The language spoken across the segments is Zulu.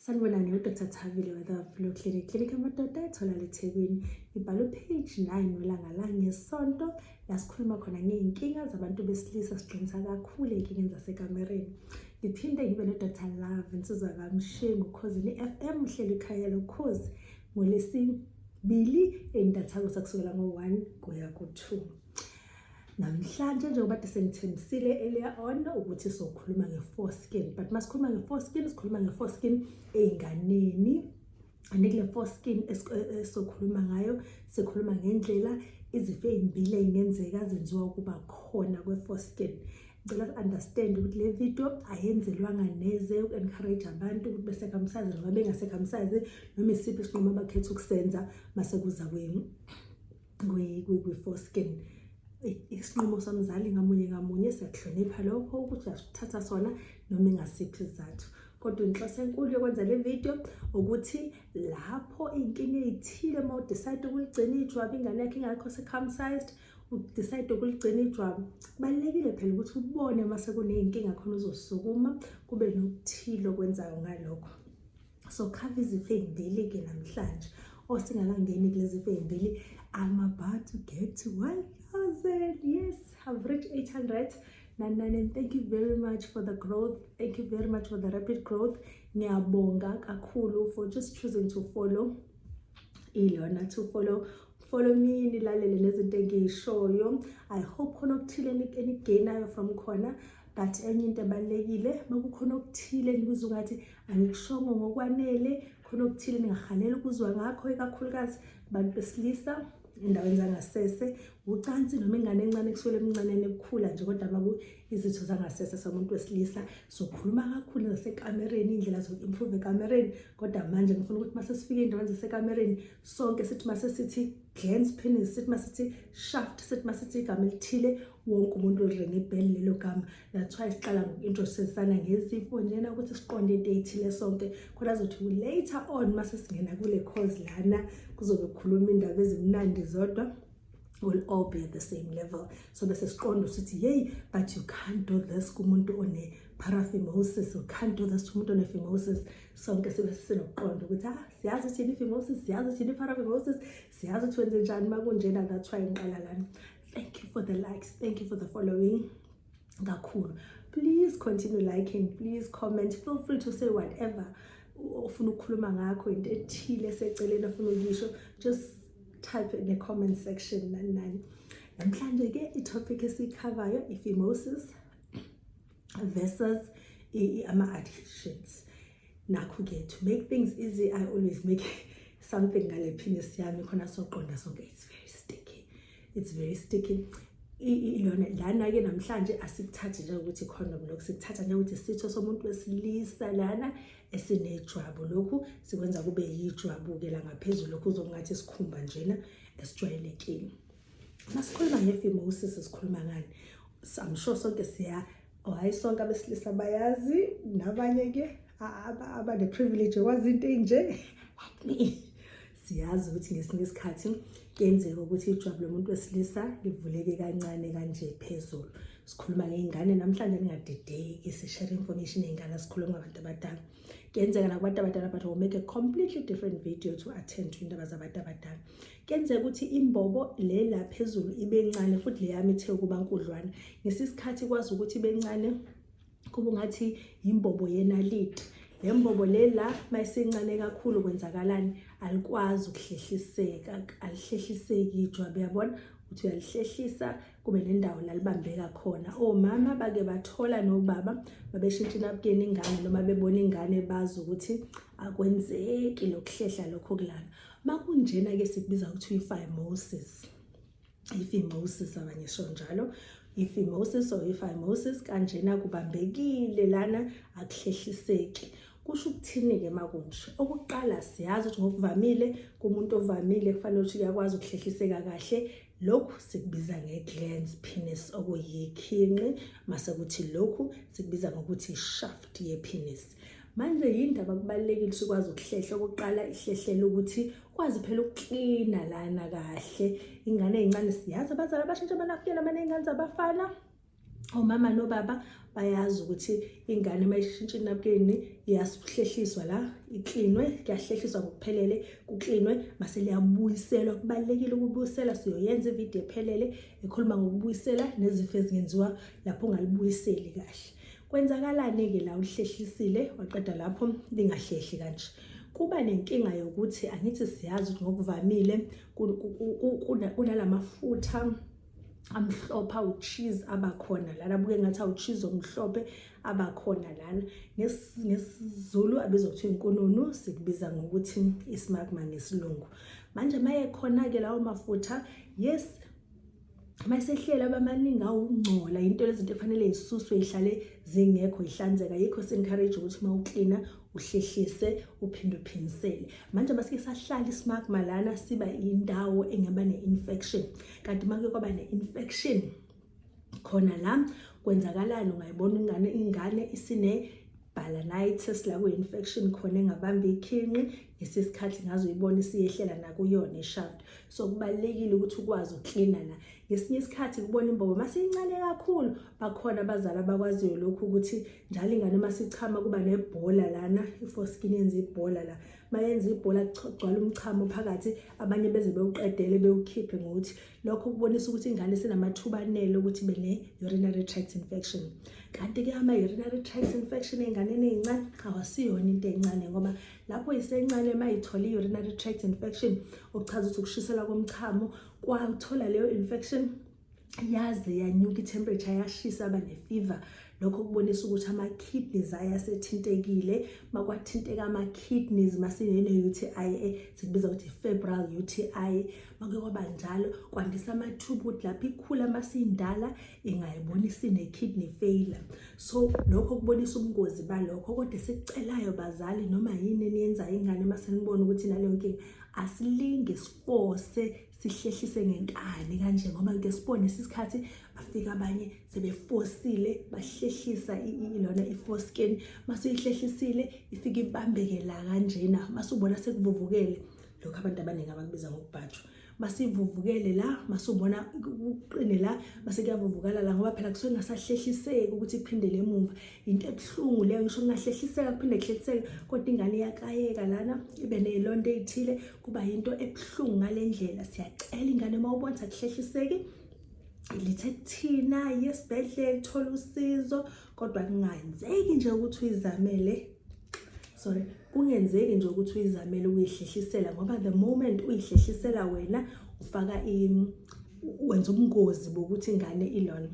Sanibonani, uDr Thabile weThe Clinic, Clinic Amadoda etholakala eThekwini. Ibhalwe page 9 welanga langesonto la sikhuluma khona ngey'nkinga zabantu besilisa, siqinisa kakhulu ey'nkingeni zasekamereni. Ngiphinde ngibe noDr Love Insizwa kaMshengu, Khozini FM, uhlelo Ikhaya Lokhozi, ngolesibili entathakusa kusukela ngo-1 kuya ku-2. Namhlanje, njengoba kade sengithembisile earlier on ukuthi sokhuluma nge-foreskin, but masikhuluma nge-foreskin, sikhuluma nge-foreskin ey'nganeni. And kule foreskin esokhuluma ngayo, sikhuluma ngendlela izifo ey'mbili ey'ngenzeka zenziwa ukuba khona kwe-foreskin. Ngicela understand ukuthi le video ayenzelwanga neze uku-encourage abantu ukuthi be-circumcise noma benga-circumcise, noma isiphi isinqumo abakhetha ukusenza mase kuza kwi-foreskin. Isinqumo somzali ngamunye ngamunye, siyakuhlonipha lokho ukuthi uyasithatha sona noma ingasiphi isizathu, kodwa inhloso enkulu yokwenza le video ukuthi lapho iy'nkinga ey'thile, uma u-decide ukuligcina ijwabu, ingane yakho ingakho circumcised, u-decide ukuligcina ijwabu, kubalulekile phela ukuthi ubone uma sekuney'nkinga khona uzosukuma kube nokuthile okwenzayo ngalokho. So cover izifo ey'mbili-ke namhlanje. Osingakangeni kulezi zifo ey'mbili, I'm about to get to 1000. Yes, I've reached 800 nine, and thank you very much for the growth. Thank you very much for the rapid growth. Ngiyabonga kakhulu for just choosing to follow ilona, to follow me, nilalele nezinto engiyishoyo. I hope khona okuthile enigainayo from khona. But enye into ebalulekile, makukhona okuthile nikuzwa ngathi angikushongo ngokwanele, khona okuthile ningahalela ukuzwa ngakho, ikakhulukazi kubantu besilisa endaweni zangasese, ucansi, noma ingane encane kusukela emncaneni ekukhula nje, kodwa maku izitho zangasese somuntu wesilisa, sokhuluma kakhulu zasekamereni, indlela zoku-improve ekamereni. Kodwa manje ngifuna ukuthi mase sifike ey'ndaweni zasekamereni sonke sithi mase sithi glans penis, sithi masithi shaft, sithi masithi igama elithile, wonke umuntu uliringa ibheli lelo gama. That's why siqala ngoku-introduce-sana ngezifo njena, ukuthi siqonde into ey'thile sonke, khona zothi later on mase singena kule course lana kuzobe kukhuluma indaba ezimnandi zodwa, will all be at the same level. So bese siqonda ukuthi, hey, but you can't do this kumuntu one-paraphimosis, you can't do this kumuntu one-phimosis. Sonke sibe sinokuqonda ukuthi, ah, siyazi ukuthi yini i-phimosis, siyazi ukuthi yini i-paraphimosis, siyazi ukuthi wenze njani uma kunjena. That's why ngiqala lana. Thank you for the likes, thank you for the following kakhulu. Please continue liking, please comment, feel free to say whatever ofuna ukukhuluma ngakho, into ethile eseceleni ofuna ukuyisho, just type in the comment section, nani nani. Namhlanje-ke i-topic esiyikhavayo i-phimosis versus ama-adhesions. Nakho-ke, to make things easy, I always make something ngale penis yami khona soqonda sonke. It's very sticky, it's very sticky. Ilona lana-ke namhlanje asikuthathi njengokuthi condom lokhu, sikuthatha njengokuthi isitho somuntu wesilisa lana esinejwabu. Lokhu sikwenza kube yijwabu-ke la ngaphezulu, lokhu kuzokungathi isikhumba njena esijwayelekile. Masikhuluma nge-phimosis, sikhuluma ngani? I'm sure sonke siya, oh, hayi, sonke abesilisa bayazi, nabanye-ke abane-privilege yokwazi into ey'nje like me, siyazi ukuthi ngesinye isikhathi kuyenzeka ukuthi ijwabu lomuntu wesilisa livuleke kancane kanje phezulu. Sikhuluma ngey'ngane namhlanje, ningadideki, si-share information ey'ngane, sikhuluma ngabantu abadala. Kuyenzeka nakubantu abadala, but we'll make a completely different video to attend to indaba zabantu abadala. Kuyenzeka ukuthi imbobo le la phezulu ibe ncane, futhi le yami ithe ukuba nkudlwana. Ngesisikhathi ikwazi ukuthi ibe ncane, kube ungathi imbobo yenaliti. Le mbobo le la mayisincane kakhulu, kwenzakalani? Alikwazi ukuhlehliseka, alihlehliseki ijwabu. Uyabona ukuthi uyalihlehlisa, kube nendawo la libambeka khona. Omama bake bathola nobaba babeshintsha inabukeni ingane noma bebona ingane, bazi ukuthi akwenzeki lokuhlehla lokho kulana. Makunjena-ke sikubiza ukuthi uyi-phimosis, i-phimosis, abanye sho njalo, i-phimosis or i-phimosis. Kanjena kubambekile lana, akuhlehliseki. Kusho ukuthini-ke makunje? Okokuqala, siyazi ukuthi ngokuvamile kumuntu ovamile kufanele ukuthi uyakwazi ukuhlehliseka kahle. Lokhu sikubiza nge-glans penis, okuyikhinqi, mase kuthi lokhu sikubiza ngokuthi shaft ye-penis. Manje yindaba kubalulekile ukuthi ukwazi ukuhlehla? Okokuqala, ihlehlela ukuthi kwazi phela ukuklina lana kahle. Ingane ey'ncane, siyazi abazali abashintsha amanapukeni abaney'ngane zabafana. Omama nobaba bayazi ukuthi ingane uma ishintsha inapukeni iyasihlehliswa la, iklinwe, kuyahlehliswa ngokuphelele, kuklinwe, mase liyabuyiselwa. Kubalulekile ukubuyisela, siyoyenza ividiyo ephelele ekhuluma ngokubuyisela nezifo ezingenziwa lapho ungalibuyiseli kahle. Kwenzakalani-ke la ulihlehlisile waqeda lapho lingahlehli kanje? Kuba nenkinga yokuthi angithi siyazi ukuthi ngokuvamile kunalamafutha amhlophe awu-cheese abakhona lana, abuke ngathi awu-cheese omhlophe abakhona lana. NgesiZulu abizwa kuthiwa inkununu, sikubiza ngokuthi ismagma ngesilungu. Manje maye khona-ke lawo mafutha, yes, masehlela abamaningi awungcola, into lezinto efanele yisuswe ihlale zingekho ihlanzeka. Yikho si-encourage ukuthi uma uklina uhlehlise uphinde uphinisele. Manje masike sahlala ismagma lana, siba indawo engaba ne-infection. Kanti make kwaba ne-infection khona la, kwenzakalani? Ungayibona ingane isine balanitis la, kuyi-infection khona engabamba ikhinqi. Ngesisikhathi ngazoyibona isiyehlela nakuyona ishaft. So kubalulekile ukuthi ukwazi uklina la. Ngesinye isikhathi kubona imbobo masiyincane kakhulu, bakhona abazali abakwaziyo lokhu ukuthi njalo ingane masichama kuba nebhola lana, i-foreskin yenza ibhola la. Mayenza ibhola kugcwala umchamo phakathi, abanye beze bewuqedele bewukhiphe ngokuthi lokho kubonisa ukuthi ingane isinamathuba anele ukuthi ibe ne-urinary tract infection. Kanti-ke ama-urinary tract infection ey'nganeni ey'ncane awasiyona into encane, ngoba lapho isencane uma ithole i-urinary tract infection, okuchaza ukuthi ukushisela komchamo, kwathola leyo infection yaze yanyuka i-temperature, yashisa, aba ne-fever. Lokho kubonisa ukuthi ama-kidneys ayasethintekile. Makwathinteka ama-kidneys, masine-UTI, sikubiza ukuthi i-febrile UTI. Make kwaba njalo, kwandisa amathuba ukuthi lapho ikhula masindala ingayibona isine-kidney failure. So lokho kubonisa ubungozi balokho. Kodwa esikucelayo bazali, noma yini eniyenzayo ingane masenibona ukuthi naleyo nkinga, asilinge sifose sihlehlise ngenkani kanje, ngoba ke sibone isikhathi bafika abanye sebefosile bahlehlisa ilona i-foreskin. Masuyihlehlisile ifike ibambeke la kanjena, masubona sekuvuvukele lokho abantu abaningi abakubiza ngokubhajwa. Masivuvukele la, masubona kuqine la, mase kuyavuvukala la, ngoba phela kusuke kungasahlehliseki ukuthi kuphindele emuva. Into ebuhlungu leyo, ngisho kungahlehliseka kuphinde kuhlehliseke, kodwa ingane iyakayeka lana, ibe ney'londa ey'thile, kuba yinto ebuhlungu ngale ndlela. Siyacela ingane uma ubona ukuthi akuhlehliseki, lithe kuthina yesibhedlela, ithola usizo. Kodwa kungenzeki nje ukuthi uyizamele, sorry, kungenzeki nje ukuthi uyizamele ukuyihlehlisela, ngoba the moment uyihlehlisela wena ufaka wenza ubungozi bokuthi ingane ilona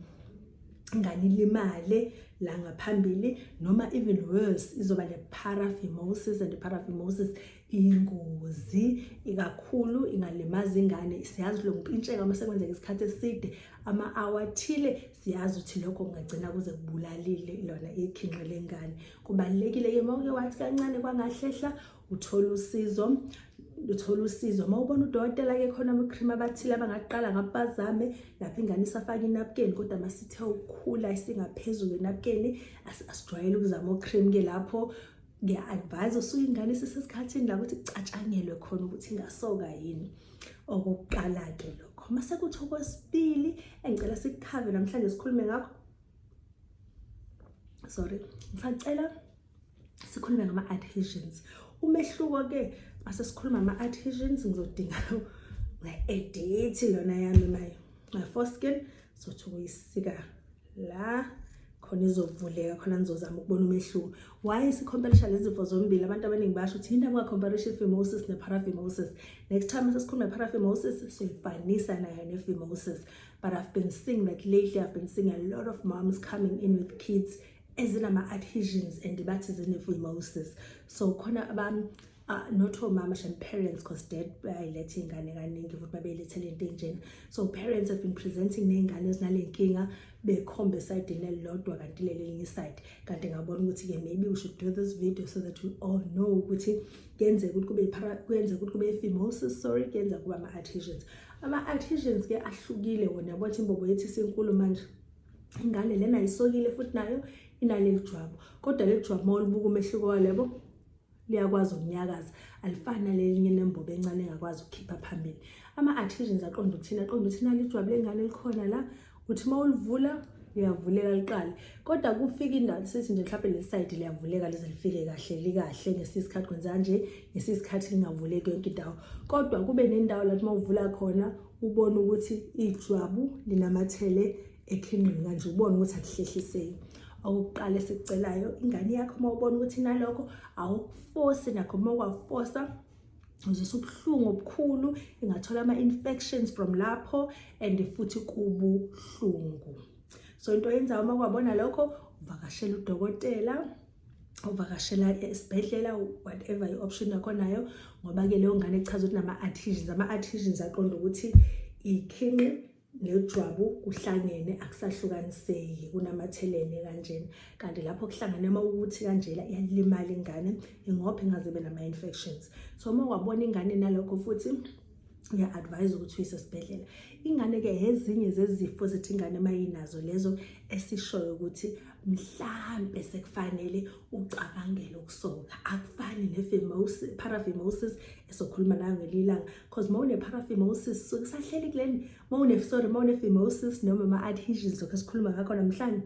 ingane ilimale la ngaphambili, noma even worse, izoba ne-paraphimosis. And i-paraphimosis ingozi ikakhulu, ingalimaza ingane. Siyazi lo mpintsheka uma sekwenzeka isikhathi eside, ama-hour athile, siyazi ukuthi lokho kungagcina kuze kubulalile lona ikhinqi lengane. Kubalulekile-ke uma uke wathi kancane kwangahlehla, uthole usizo, uthole usizo. Uma ubona udokotela-ke, khona ama-cream abathile abangaqala ngabo bazame lapho ingane isafaka inapukeni. Kodwa masithe ukukhula isingaphezulu enapukeni, asijwayele ukuzama o-cream-ke lapho. Ngiya-advise usuke ingane isesesikhathini la ukuthi kucatshangelwe khona ukuthi ingasoka yini. Okokuqala-ke lokho. Mase kuthi okwesibili engicela sikukhave namhlanje, sikhulume ngakho, sorry, ngisacela sikhulume ngama-adhesions. Umehluko-ke mase sikhuluma ama-adhesions, ngizodinga nge-edit lona yami my foreskin, sothi ukuyisika la khona izovuleka khona, nizozama ukubona umehluko. Why sikhomparisha lezi zifo zombili? Abantu abaningi basho ukuthi yindaba ungakhomparisa i-phimosis ne-paraphimosis. Next time sesikhuluma nge-paraphimosis, soyifanisa nayo ne-phimosis. But I've been seeing that lately, I've been seeing a lot of moms coming in with kids ezinama-adhesions and bathi zine-phimosis. So khona not omama shem, parents, because dad bayayiletha iy'ngane kaningi futhi babeyilethele into enjena. So parents have been presenting ney'ngane ezinale nkinga, bekhombe esayidini elilodwa kanti leli elinye isayidi. Kanti ngabona ukuthi-ke maybe we should do this video so that we all know ukuthi kuyenzeka ukuthi kube kuyenzeka ukuthi kube i-phimosis, sorry, kuyenzeka kuba ama-adhesions. Ama-adhesions-ke ahlukile wona. Yabo ukuthi imbobo yethu isinkulu manje, ingane lena ayisokile futhi nayo inaleli jwabu, kodwa leli jwabu uma ulibuka umehluko walebo, liyakwazi ukunyakaza, alifani nalelinye nembobo encane engakwazi ukukhipha phambili. Ama-adhesions aqonda ukuthini? Aqonda ukuthi nali ijwabu lengane elikhona la, uthi uma ulivula Liyavuleka liqale, kodwa kufika indawo sithi nje mhlawumbe le side liyavuleka lize lifike kahle, likahle. Ngesinye isikhathi kwenza nje, ngesinye isikhathi lingavuleki yonke indawo, kodwa kube nendawo lapho uma uvula khona ubone ukuthi ijwabu linamathele ekhinqini kanje, ubone ukuthi akuhlehliseki. Okokuqala esikucelayo, ingane yakho uma ubona ukuthi nalokho, awukufosi nakho. Uma ukwafosa uzwisa ubuhlungu obukhulu, ingathola ama-infections from lapho and futhi kubuhlungu. So into oyenzayo uma kwabona lokho, uvakashela udokotela, uvakashela esibhedlela, whatever i-option yakho nayo, ngoba-ke leyo ngane ichaza ukuthi nama-adhesions. Ama-adhesions aqonda ukuthi ikhinqi nejwabu kuhlangene, akusahlukaniseki, kunamathelene kanjena. Kanti lapho kuhlangane uma ukuthi kanjena, iyalimala ingane, ingophe, ingaze ibe nama-infections. So uma wabona ingane nalokho futhi, uya-advise ukuthi uyise esibhedlela ingane-ke. Ezinye zezifo zithi ingane uma inazo lezo esishoyo ukuthi mhlampe sekufanele ucabangele ukusoka, akufani ne-paraphimosis esokhuluma nayo ngelinye ilanga, because uma une-paraphimosis suke sahleli kuleni, uma une, sorry, uma une-phimosis noma ama-adhesions, lokho esikhuluma ngakho namhlanje,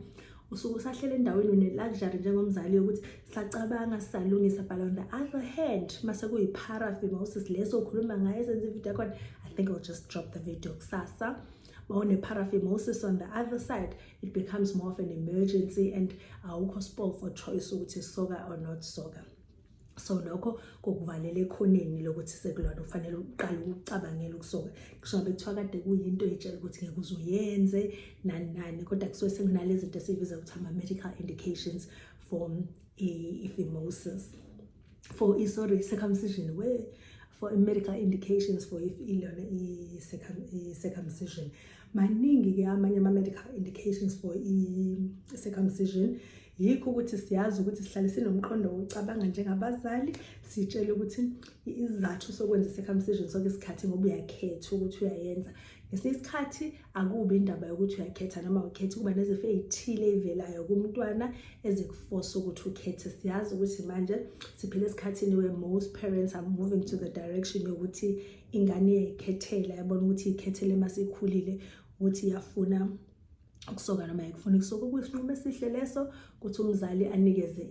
usuke usahlele endaweni, une-luxury njengomzali yokuthi sacabanga, salungisa. But on the other hand, mase kuyi-paraphimosis leso okhuluma ngayo, esenza ividiyo yakhona, I think I'll just drop the video kusasa, une-paraphimosis on the other side, it becomes more of an emergency and awukho spoil for choice ukuthi soka or not soka. So lokho kokuvalela ekhoneni lokuthi sekulona ufanele uqale ukucabangela ukusoka, ngisho ngabe kuthiwa kade kuyinto eyitshela ukuthi ngeke uze uyenze nani nani, kodwa kusuke sekunale zinto esiyibiza ukuthi ama-medical indications for i-phimosis, for sorry, circumcision, where for medical indications for if ilona i-circumcision. Maningi-ke amanye ama-medical indications for i-circumcision. Yikho ukuthi siyazi ukuthi sihlale sinomqondo wokucabanga njengabazali, sitshele ukuthi isizathu sokwenza i-circumcision sonke isikhathi ngoba uyakhetha ukuthi uyayenza. Ngesinye isikhathi akubi indaba yokuthi uyakhetha noma ukhetha, kuba nezifo ey'thile ey'velayo kumntwana ezikufosa ukuthi ukhethe. Siyazi ukuthi manje siphila esikhathini where most parents are moving to the direction yokuthi ingane iyayikhethela, yabona ukuthi iyikhethele masikhulile ukuthi iyafuna ukusoka noma ayikufuni ukusoka. Okuyisinqumo esihle leso ukuthi umzali anikeze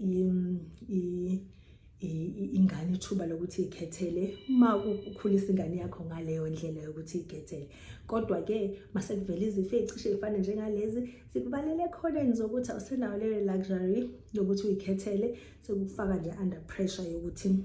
ingane ithuba lokuthi ikhethele uma ukhulisa ingane yakho ngaleyo ndlela yokuthi ikhethele. Kodwa-ke mase kuvela izifo ey'cishe y'fane njengalezi, zikubalele ekhoneni zokuthi awusenayo leyo luxury yokuthi uyikhethele, sekufaka nje under pressure yokuthi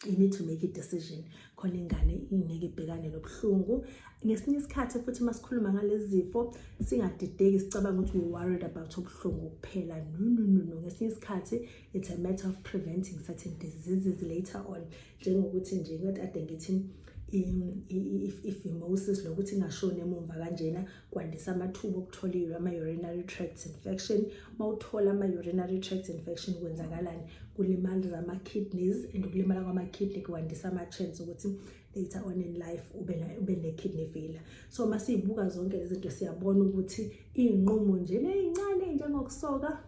you need to make a decision khona ingane ingeke ibhekane nobuhlungu. Ngesinye isikhathi futhi masikhuluma ngalezi zifo, singadideki sicabanga ukuthi we worried about ubuhlungu kuphela. No, no, no, no. Ngesinye isikhathi it's a matter of preventing certain diseases later on, njengokuthi nje kade ngithi i-phimosis lokuthi ingashoni emumva kanjena kwandisa amathuba okuthola ama-urinary tract infection. Uma uthola ama-urinary tract infection, kwenzakalani? Kulimala ama-kidneys, and ukulimala kwama-kidney kwandisa ama-chance ukuthi later on in life ube ne-kidney failure. So masiyibuka zonke lezi zinto, siyabona ukuthi iy'nqumo nje ney'ncane njengokusoka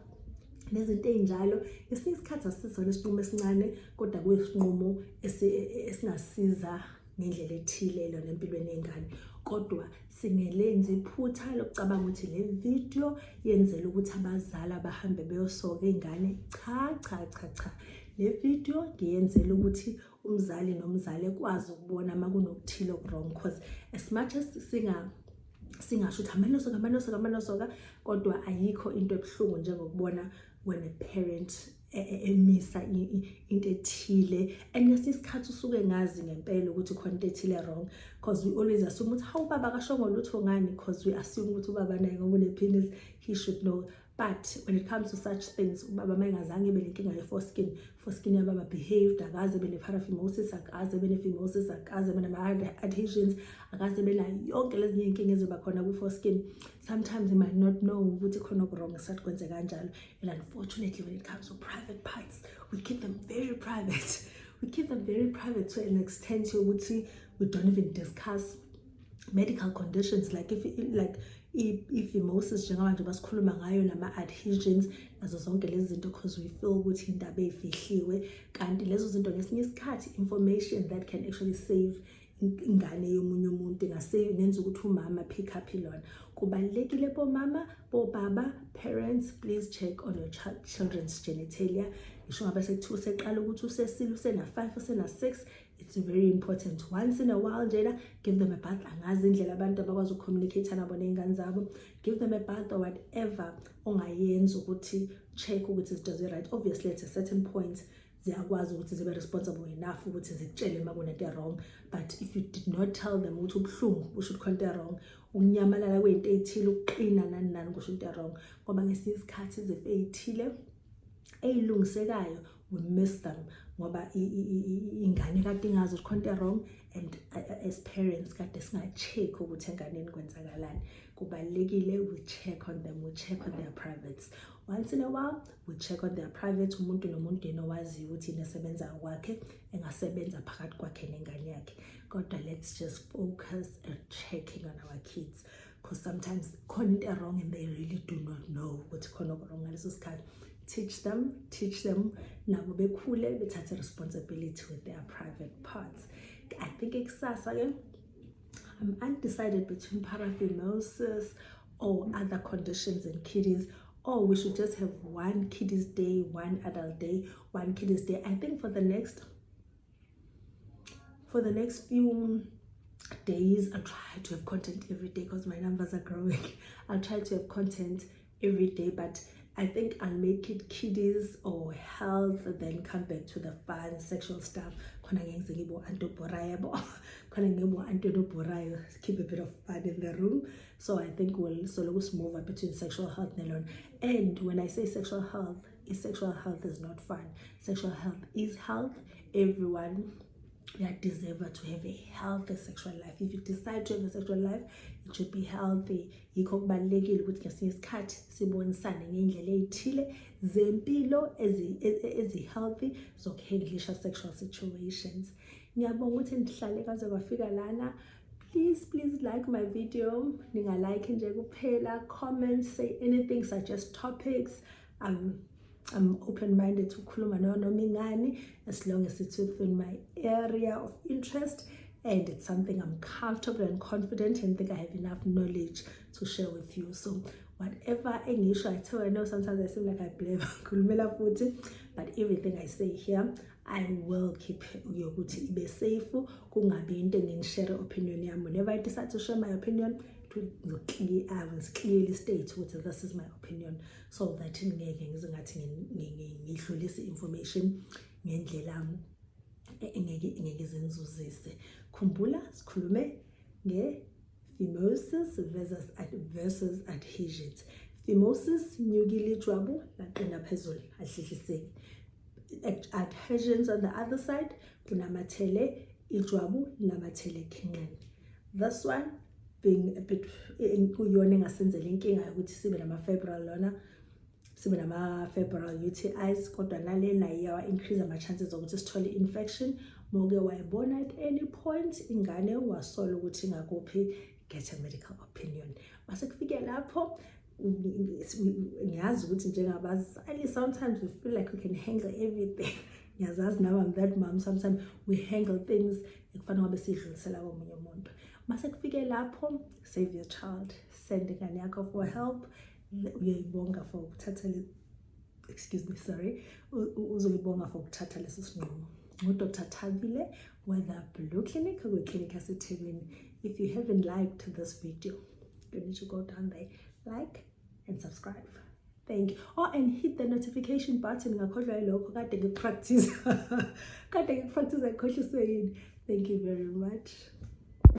nezinto ey'njalo, ngesinye isikhathi asisona isinqumo esincane, kodwa kuyisinqumo esingasiza ngendlela ethile lona empilweni yengane. Kodwa singelenzi iphutha lokucabanga ukuthi le video yenzela ukuthi abazali abahambe beyosoka iy'ngane. Cha, cha, cha, cha. Le video ngiyenzela ukuthi umzali nomzali ekwazi ukubona uma kunokuthile oku-wrong, because as much as singasho ukuthi amanosoka, amanosoka, amanosoka, kodwa ayikho into ebuhlungu njengokubona when a parent emisa into ethile and ngesinye isikhathi usuke ngazi ngempela ukuthi khona into ethile wrong, because we always assume ukuthi, "Hawu, ubaba akashongo lutho ngani?" Because we assume ukuthi ubaba naye ngoba une-penis, he should know. But when it comes to such things, ubaba uma engazange ebe nenkinga ye-foreskin, foreskin yababa behaved, akaze ebe ne-paraphimosis, akaze ebe ne-phimosis, akaze ebe nama-adhesions, akaze ebe nayo yonke lezinye iy'nkinga eziba khona kwi-foreskin, sometimes you might not know ukuthi khona oku-wrong sathi kwenze kanjalo. And unfortunately, when it comes to private parts, we keep them very private. We keep them very private to an extent yokuthi we don't even discuss medical conditions like if like i-phimosis njengamanje basikhuluma ngayo, nama-adhesions nazo zonke lezi zinto, because we feel ukuthi indaba ey'fihliwe, kanti lezo zinto ngesinye isikhathi information that can actually save ingane. Ingane yomunye umuntu ingase nenza ukuthi umama pick up ilona. Kubalulekile bomama, bobaba, parents, please check on your children's genitalia. Ngisho ngabe sekuthiwa useqala ukuthi usesile, usena-5, usena-6, it's very important. Once in a while njena, give them a bath. Angazi indlela abantu abakwazi ukucommunicate nabo ney'ngane zabo. Give them a bath or whatever ongayenza ukuthi check ukuthi izinto zi-right. Obviously, at a certain point ziyakwazi ukuthi zibe responsible enough ukuthi zikutshele uma kunento wrong, but if you did not tell them ukuthi ubuhlungu kusho ukuthi khona into wrong, ukunyamalala kwey'nto ey'thile, ukuqina, nani nani, kusho into wrong, ngoba ngesinye isikhathi izifo ey'thile ey'lungisekayo, we miss them ngoba ingane kade ingazi ukuthi khona into wrong and as parents kade singa-check ukuthi enganeni kwenzakalani. Kubalulekile we check on them, we check on their privates. Once in a while we check on their private. Umuntu nomuntu yena owaziyo ukuthi yini esebenza kwakhe, engasebenza phakathi kwakhe nengane yakhe, kodwa let's just focus on checking on our kids, because sometimes khona into wrong and they really do not know ukuthi khona oku-wrong ngaleso sikhathi. Teach them, teach them, nabo bekhule bethathe responsibility with their private parts. I think kusasa-ke I'm undecided between paraphimosis or other conditions in kiddies, or we should just have one kiddies day, one adult day, one kiddies day. I think for the next few days I'll try to have content every day because my numbers are growing. I'll try to have content every day, but I think I'll make it kiddies or health, then come back to the fun sexual stuff. Khona ngeke ngize ngibe u-anti obhorayo yabo, khona ngibe u-anti obhorayo. Keep a bit of fun in the room. So I think we'll so move between sexual health nelona. And when I say sexual health, is sexual health is not fun. Sexual health is health. Everyone uyadeserve to have a healthy sexual life. If you decide to have a sexual life, it should be healthy. Yikho kubalulekile ukuthi ngesinye isikhathi sibonisane ngey'ndlela ey'thile zempilo ezi-healthy zokuhandlisha sexual situations. Ngiyabonga ukuthi nihlale kaze kwafika lana. Please, please like my video. Ningalike nje kuphela, comment, say anything, suggest topics. I'm open-minded to ukukhuluma noma ingani, as long as it's within my area of interest and it's something I'm comfortable and confident and think I have enough knowledge to share with you. So whatever engisho, I tell, I know sometimes I seem like I blame khulumela futhi, but everything I say here, I will keep yokuthi ibe safe, kungabi into engishare opinion yami. Whenever I decide to share my opinion, I will clearly state ukuthi this is my opinion, so that ngeke ngize ngathi ngidlulise information ngendlela engeke izenzuzise. Khumbula sikhulume nge-phimosis versus adhesions. Phimosis, nyukile ijwabu laqina phezulu, ahlehliseki. Adhesions on the other side, kunamathele ijwabu, linamathele ekhinqeni. This one being a bit kuyona engasenzela inkinga yokuthi sibe nama-febrile lona, sibe nama-febrile UTIs, kodwa nalena iyawa increase ama-chances okuthi sithole i-infection. Moke wayibona at any point ingane wasola ukuthi ingakuphi, get a medical opinion. Mase kufike lapho, ngiyazi ukuthi njengabazali sometimes we feel like we can handle everything. Ngiyazazi now, I'm that mom. Sometimes we handle things ekufanele ngabe siyidlulisela komunye umuntu. Mase kufike lapho, save your child, send ingane yakho for help. Uyoyibonga for ukuthatha, excuse me, sorry, uzoyibonga for ukuthatha leso sinqumo. NguDr Thabile with Blue Clinic, kwiklinikhi yaseThekwini. If you haven't liked this video, you need to go down there, like and subscribe. Thank you. Oh, and hit the notification button. Ngakhohlwa yilokho, kade ngikupractice, kade ngikupractice, ngikhohliswe yini. Thank you very much.